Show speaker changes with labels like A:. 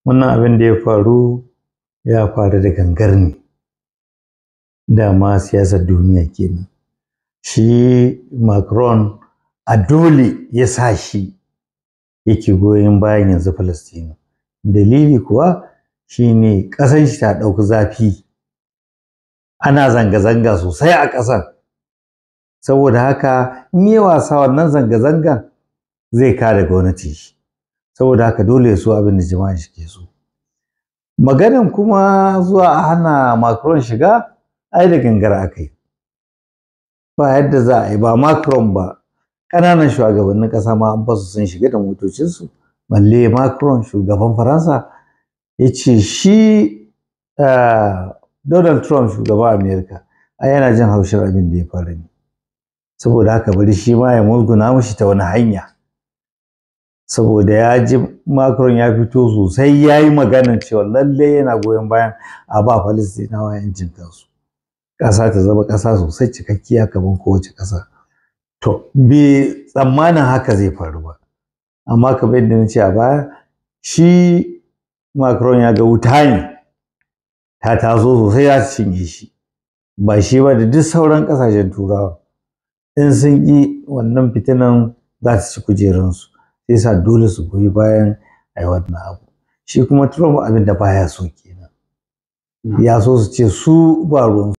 A: Wannan abin da ya faru ya faru da gangar ne. Dama siyasar duniya kenan. Shi Macron a dole ya sa shi yake goyon bayan yanzu Falastinu. Dalili kuwa shine ƙasar shi ta ɗauki zafi. Ana zanga-zanga sosai a ƙasar. Saboda haka in yi wasa wannan zanga-zangan zai kare gwamnatin shi. Saboda haka dole ya so abin da jama'a shi ke so. Maganin kuma zuwa a hana Macron shiga, ai da gangar aka yi. Ba yadda za a yi, ba Macron ba, ƙananan shugabannin ƙasa ma an basu sun shiga da motocinsu. Balle Macron shugaban Faransa ya ce shi Donald Trump shugaban Amerika ai yana jin haushin abin da ya faru ne. Saboda haka bari shi ma ya musguna mishi ta wani hanya. Saboda ya ji Macron ya fito sosai ya yi maganan cewa lalle yana goyon bayan a ba Falastinawa 'yancin kansu. Ƙasa ta zama ƙasa sosai cikakkiya kamar kowace ƙasa. To, bai tsammanin haka zai faru ba. Amma kamar yadda na ce a baya, shi Macron ya ga wuta ne ta taso sosai za ta cinye shi. Ba shi ba da duk sauran ƙasashen Turawa. In sun ƙi wannan fitinan za ta ci kujerunsu. Sai sa dole su goyi bayan a yi wannan abu. Shi kuma Trump abin da baya so kenan. Ya so su ce su ba ruwansu.